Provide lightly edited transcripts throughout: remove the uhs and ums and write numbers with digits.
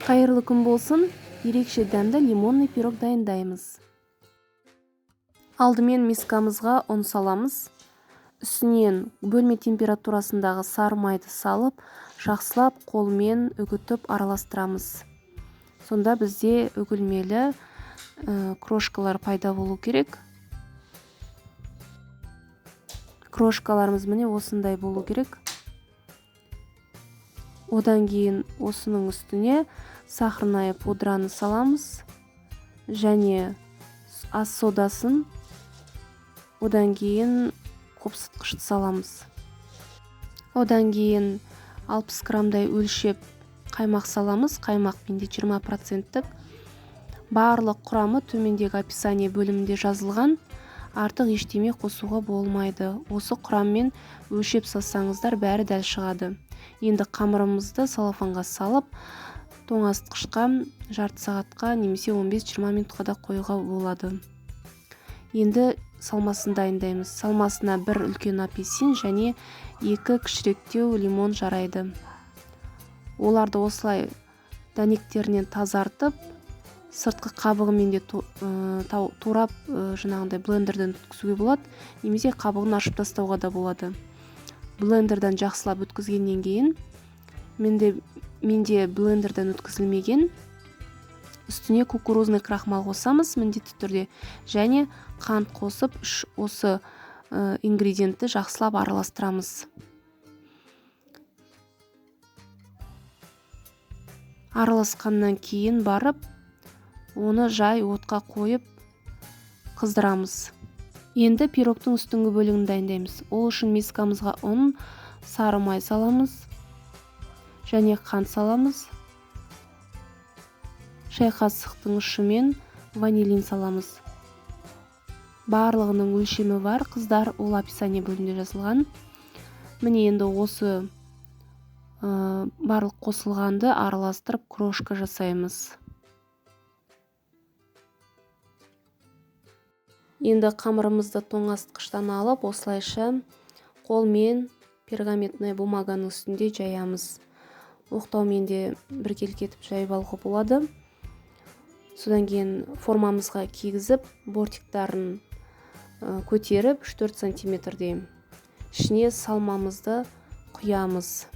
Қайырлы күн болсын. Ерекше дәмді лимонный пирог дайындаймыз. Алдымен мискамызға ұн саламыз. Үстінен бөлме температурасындағы сары майды салып, жақсылап қолмен үгітіп араластырамыз. Сонда бізде үгілмелі крошкалар пайда болу керек. Крошкаларымыз міне осындай болу керек. Одан кейін осының үстіне сахарная пудраны саламыз және ас содасын, одан кейін қопсытқышты саламыз. Одан кейін 60 граммдай өлшеп қаймақ саламыз. Қаймақ менде 20%-тік. Барлық құрамы төмендегі описание бөлімінде жазылған. Артық ештеме қосуға болмайды. Осы құраммен өлшеп салсаңыздар бәрі дәл шығады. Енді қамырымызды салафанға салып, тоңазытқышқа жарты сағатқа немесе 15-20 минутқа да қоюға болады. Енді салмасын дайындаймыз. Салмасына бір үлкен апельсин және 2 кішіректеу лимон жарайды. Оларды осылай дәнектерінен тазартып, сыртқы қабығымен де турап, жаңағындай блендерден өткізуге болады, немесе қабығын ашып тастауға да болады. Блендерден жақсылап өткізгеннен кейін, менде блендерден өткізілмеген, үстіне кукурузный крахмал қосамыз міндетті түрде және қант қосып үш осы ингредиентті жақсылап араластырамыз. Араласқаннан кейін барып оны жай отқа қойып қыздырамыз. Енді пирогтың үстіңгі бөлігін дайындаймыз. Ол үшін мискамызға ұн, сары май саламыз және қант саламыз. Шай қасықтың ұшымен ванилин саламыз. Барлығының өлшемі бар, қыздар, ол описание бөлімінде жазылған. Міне енді осы барлық қосылғанды араластырып крошка жасаймыз. Енді қамырымызды тоңазытқыштан алып, осылайша қолмен пергаментный бумаганың үстінде жаямыз. Оқтаумен де біркелкі етіп жайып алуға болады. Содан кейін формамызға кигізіп, бортиктарын көтеріп үш-төрт сантиметрдей ішіне салмамызды құямыз.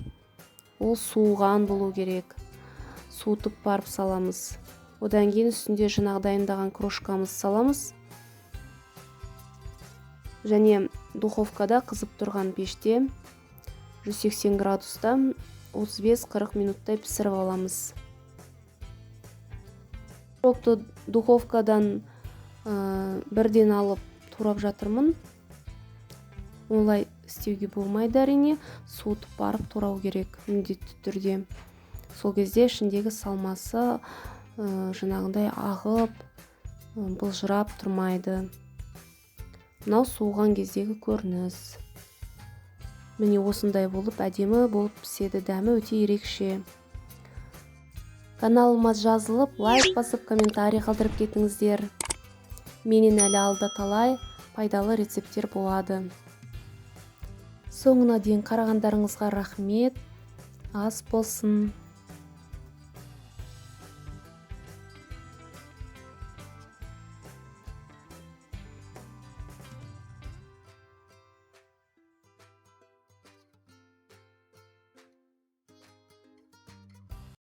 Ол суыған болу керек. Суытып барып саламыз. Одан кейін үстінде жаңағы дайындаған крошкамызды саламыз. Және духовкада қызып тұрған пеште 180 градуста 35-40 минуттай пісіріп аламыз. Пирогты духовкадан бірден алып турап жатырмын. Олай істеуге болмайды әрине, суытып барып турау керек міндетті түрде. Сол кезде ішіндегі салмасы жаңағындай ағып, былжырап тұрмайды. Мынау суыған кездегі көрініс. Міне осындай болып әдемі болып піседі, дәмі өте ерекше. Каналыма жазылып, лайк басып, комментарий қалдырып кетіңіздер. Менен әлі алда талай пайдалы рецепттер болады. Соңына дейін қарағандарыңызға рахмет. Ас болсын.